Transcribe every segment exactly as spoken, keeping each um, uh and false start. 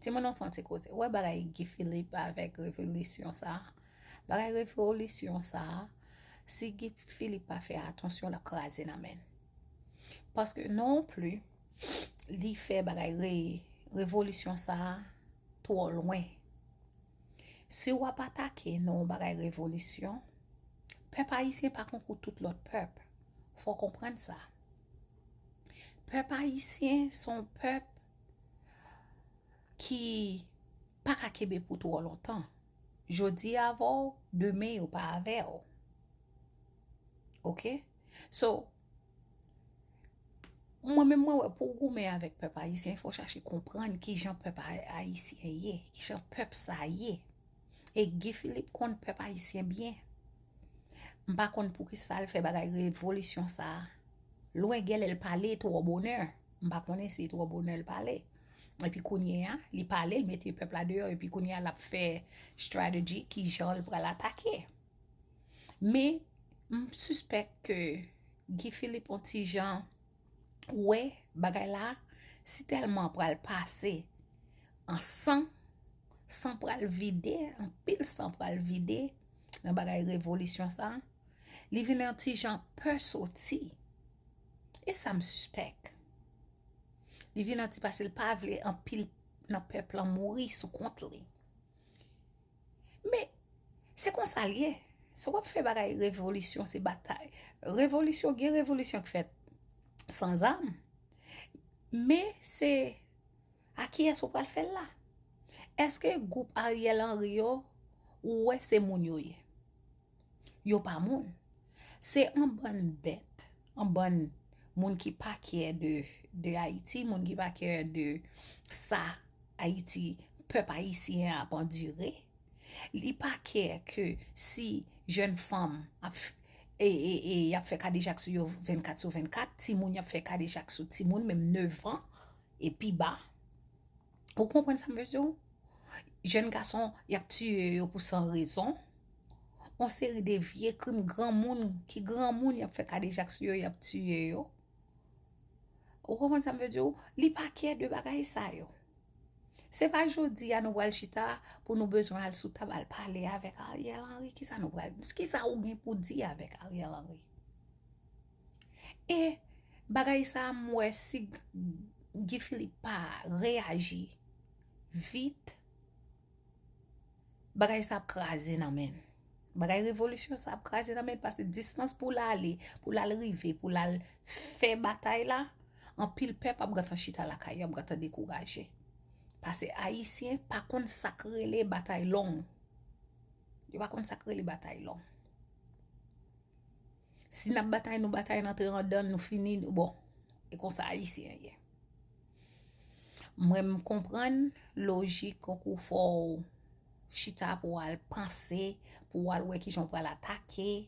Timoun, anfan ti koze. Ou wè bagay Guy Philippe avèk revolisyon sa a? Bagay revolisyon sa a, si Guy Philippe pa fè atansyon, l ap kraze nan men l. Paske non pli, li fè bagay re, revolisyon sa a twò lwen. Si w ap atake nan yon bagay revolisyon, pèp ayisyen pa konkou tout lòt pèp. Fò w konprann sa. Pèp ayisyen se yon pèp ki pa ka kenbe pou twò lontan. Jodi a avè w, demen yo pa avè w. Oke? So, mwen menm mwen wè pou w goumen avèk pèp ayisyen, fò w chache konprann kijan pèp ay- ayisyen ye, kijan pèp sa ye. E Guy Philippe konn pèp ayisyen byen. M pa konn poukisa l fè bagay revolisyon sa a. Lwen gèlè l pale twò bonè. M pa konnen si twò bonè l pale. Epi kounye a, li pale, l mete pèp la deyò, epi kounye a, l ap fè strategy kijan l pral atake. Men, m sispèk ke Guy Philippe on ti jan wè bagay la, si tèlman pral pase an san, san pral vide, anpil san pral vide nan bagay revolisyon sa, li vin an ti jan pè soti. E sa m sispèk. Li vin an ti pase l pa vle anpil nan pèp lan mouri sou kont li. Men, se konsa l ye. Si w ap fè bagay revolisyon, se batay. Revolisyon, gen revolisyon k fèt san zam. Men, se a kiyès ou pral fè l la? Èske gwoup Ariel Henry yo, ou wè se moun yo ye? Yo pa moun. Se an bann bèt, an bann moun ki pa kyè de, de Ayiti, moun ki pa kyè de sa Ayiti, pèp ayisyen ap andire. Li pa kyè ke si jèn fanm ap f- e, e, e y ap fè kadejak sou yo vennkat sou vennkat, timoun y ap fè kadejak sou timoun, menm nèf an e pi ba. Ou konprann sa m vle di w? Jèn gason, y ap tiye yo pou san rezon. On seri de vye krim, granmoun, ki granmoun, y ap fè kadejak sou yo, y ap tiye yo. Ou konprann sa m vle di w? Li pa kyè de bagay sa yo. Se pa jodi a nou pral chita pou nou bezwen al sou tab al pale avèk Ariel Henry. Kisa nou pral, kisa ou gen pou di avèk Ariel Henry? E bagay sa a, m wè si Guy Philippe pa reyaji vit, bagay sa ap kraze nan men l. Bagay revolisyon sa ap kraze nan men l, paske distans pou l ale, pou l al rive, pou l al fè batay la, anpil pèp ap gentan chita lakay yo, ap gentan dekouraje. Paske Ayisyen pa konn sa k rele batay long. Yo pa konn sa k rele batay long. Si n ap batay, nou batay, n antre andan, nou fini, nou, bon, e konsa Ayisyen ye. Mwen, m konprann lojik konkou fò w chita pou w al panse, pou w al wè kijan w pral atake.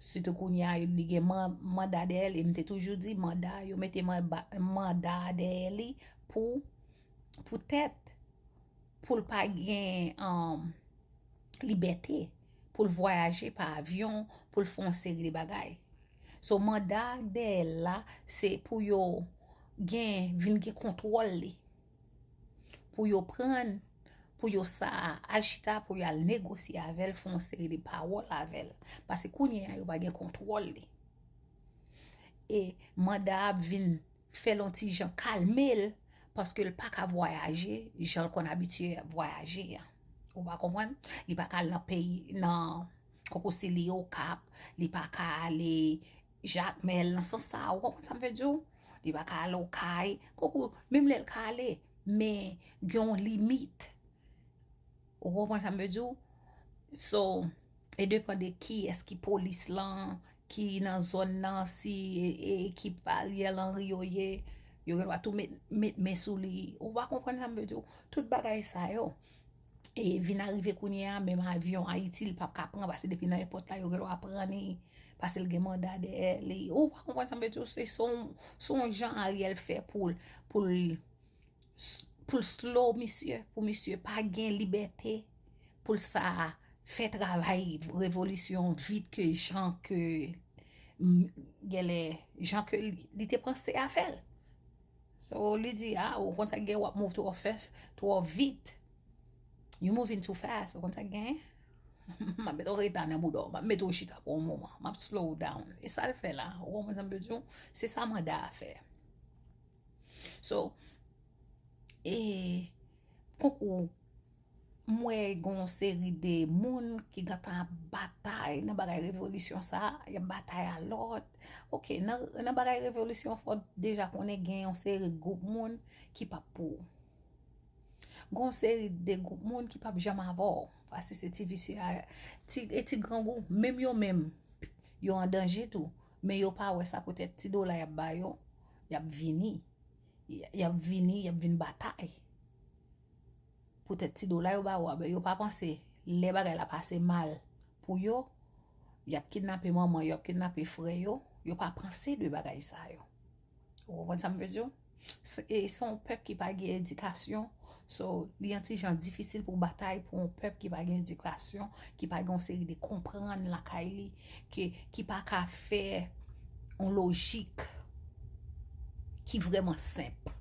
Sitou kounye a, li gen man- manda dèyè li. M te toujou di, manda, yo mete manba- manda dèyè li pou, poutèt, pou l pa gen, um, libète, pou l vwayaje pa avyon, pou l fè yon seri de bagay. So, manda dèyè l la, se pou yo gen, vin gen kontwòl li. Pou yo pran, pou yo sa al chita, pou y al negosye avè l, fè yon seri de pawòl avè l. Paske kounye a, yo pa gen kontwòl li. E manda a ap vin fè l on ti jan kalme l, paske l pa ka vwayaje jan l konn abitye ap vwayaje a. Ou pa konprann? Li pa ka al nan peyi, nan, konkou si li Okap, li pa ka ale Jakmèl, nan sans sa, ou konprann sa m vle di w? Li pa ka al Okay, konkou, menm lè l ka ale, men gen yon limit. Ou konprann sa m vle di w? So, e depann de kiyès ki polis lan, ki nan zòn nan, si e, e ekip Ariel Henry yo ye, yo gen dwa tou met, met men sou li. Ou pa konprann sa m vle di w? Tout bagay sa yo. E vin arive kounye a, menm avyon Ayiti, li p ap ka pran, paske depi nan èpòt la, yo gen dwa pran li, paske l gen manda dèyè li. Ou pa konprann sa m vle di w? Se, se yon, se yon jan Ariel fè pou l, pou l, pou l slow misye, pou misye pa gen libète, pou l sa fè travay revolisyon vit ke jan ke, m, genlè, jan ke li, li te panse a fè l. So, li di, ah, ou konn sa k gen, w ap move twò fast, twò vit. You moving too fast, ou konn sa k gen? M ap mete w reta nan bouda w, m ap mete w chita pou yon moman, m ap slow down. E sa l fè la, ou konprann sa m vle di w? Se sa manda a fè. So, e, konkou, m wè gen yon seri de moun ki gentan ap batay nan bagay revolisyon sa a, y ap batay a lòt. Ok, nan, nan bagay revolisyon, fò w deja konnen gen yon seri gwoup moun ki p ap pou ou. Gen yon seri de gwoup moun ki p ap janm avè w, paske se ti visye a, ti, e ti grangou, menm yo menm, yo an danje tou, men yo pa wè sa poutèt ti dola y ap ba yo, y ap vini. Y, y ap vini, y ap vin batay. Poutèt ti dola yo ba ou a, ben yo pa panse lè bagay la pase mal pou yo, y ap kidnape manman yo, y ap kidnape frè yo, yo pa panse de bagay sa yo. Ou konprann sa m vle di w? Se, e se yon pèp ki pa gen edikasyon, so, li yon ti jan difisil pou batay pou yon pèp ki pa gen edikasyon, ki pa gen yon seri de konprann lakay li, ki, ki pa ka fè yon lojik ki vrèman senp.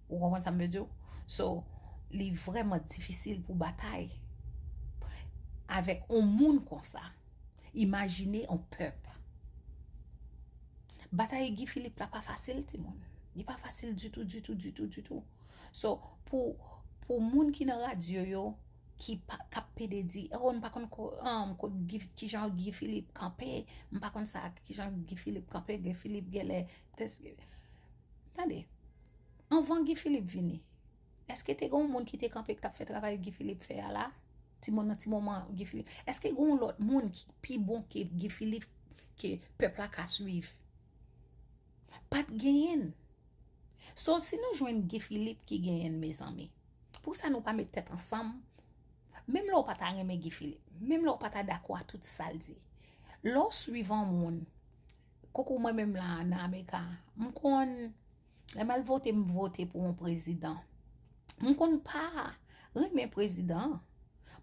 Ou konprann sa m vle di w? So, li vrèman difisil pou batay avèk yon moun konsa. Imajine yon pèp. Batay Guy Philippe la pa fasil, timoun. Li pa fasil ditou, ditou, ditou, ditou. So, pou, pou moun ki nan radyo yo, ki pa, k ap pede di, oh, n pa konn ko, um, kot Guy, kijan Guy Philippe kanpe, m pa konn sa, kijan Guy Philippe kanpe, Guy Philippe genlè, tande, anvan Guy Philippe vini, èske te gen yon moun ki te kanpe ki t ap fè travay Guy Philippe fè a la? Ti moun nan ti moman Guy Philippe. Èske gen yon lòt moun ki pi bon ke Guy Philippe ke pèp la ka swiv? Pa t genyen. So, si nou jwenn Guy Philippe ki genyen, mezanmi, poukisa nou pa met tèt ansanm? Menm lè w pa ta renmen Guy Philippe, menm lè w pa ta dakò a tout sa l di, lè w swiv yon moun, koukou mwen menm la nan Amerika, m konn, lè m al vote, m vote pou yon prezidan. M konn pa renmen prezidan an,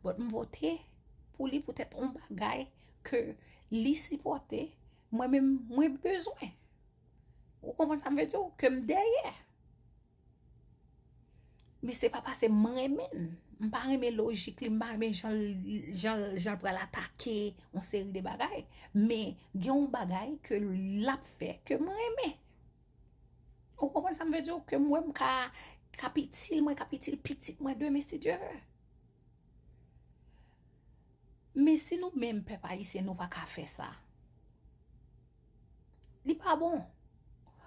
but m vote pou li poutèt yon bagay ke li sipòte, mwen menm, mwen bezwen. Ou konprann sa m vle di w? Ke m dèyè. Men se pa paske m renmen l. M pa renmen lojik li, m pa renmen jan l, jan l, jan l pral atake yon seri de bagay. Men gen yon bagay ke l ap fè ke m renmen. Ou konprann sa m vle di w? Ke m wè m ka, k ap itil mwen, k ap itil pitit mwen demen, si Dye vle. Men si nou menm pèp ayisyen nou pa ka fè sa, li pa bon.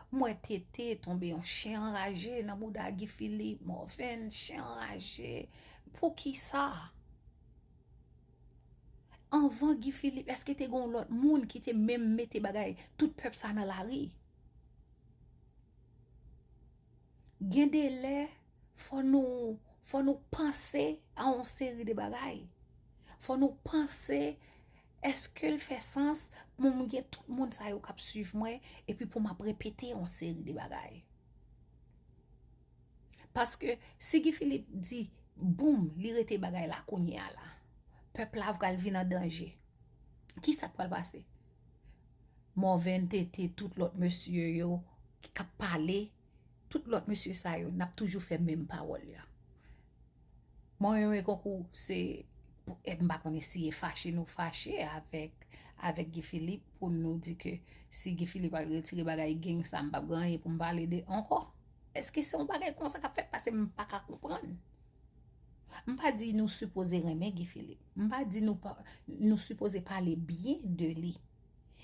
M wè Tete tonbe yon chen anraje nan bouda Guy Philippe, Morvan, chen anraje. Poukisa? Anvan Guy Philippe, èske te gen yon lòt moun ki te menm mete bagay, tout pèp sa nan lari? Gen de lè, fò nou, fò nou panse a yon seri de bagay. Fò nou panse, èske l fè sans pou m gen tout moun sa yo k ap swiv mwen, epi pou m ap repete yon seri de bagay? Paske si Guy Philippe di, boum, li rete bagay la kounye a la, pèp la pral vin an danje. Kisa k pral pase? Morvan, Tete, tout lòt mesye yo k ap pale, tout lòt mesye sa yo, n ap toujou fè menm pawòl yo. Mwen renmen konkou se, e m pa konnen si e fache nou fache avèk, avèk Guy Philippe pou nou di ke si Guy Philippe al retire bagay gang sa, m p ap gen anyen pou m pale de ankò. Èske se yon bagay konsa k ap fèt? Paske m pa ka konprann. M pa di nou sipoze renmen Guy Philippe. M pa di nou pa, nou sipoze pale byen de li.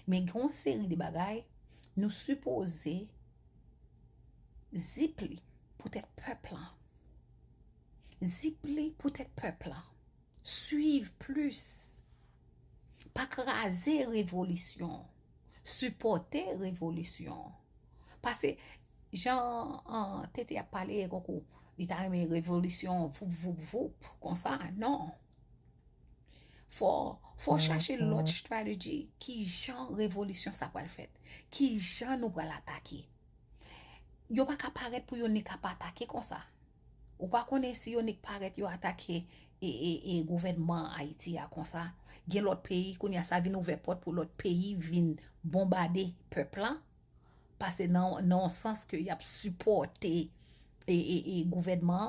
Men gen yon seri de bagay, nou sipoze zip li poutèt pèp lan. Zip li poutèt pèp lan. Swiv plis. Pa kraze revolisyon. Sipòte revolisyon. Paske, jan, an, Tete ap pale konkou, li ta renmen revolisyon, voup, voup, voup, konsa, non. Fò, fò chache lòt strateji. Ki jan revolisyon sa pral fèt? Ki jan nou pral atake? Yo pa ka parèt pou yo nik ap atake konsa. Ou pa konnen si yo nik parèt yo atake e, e, e gouvènman Ayiti a konsa. Gen lòt peyi, kounye a sa vin ouvè pòt pou lòt peyi vin bonbade pèp lan. pase nan, nan yon sans ke y ap sipòte e, e, e gouvènman an.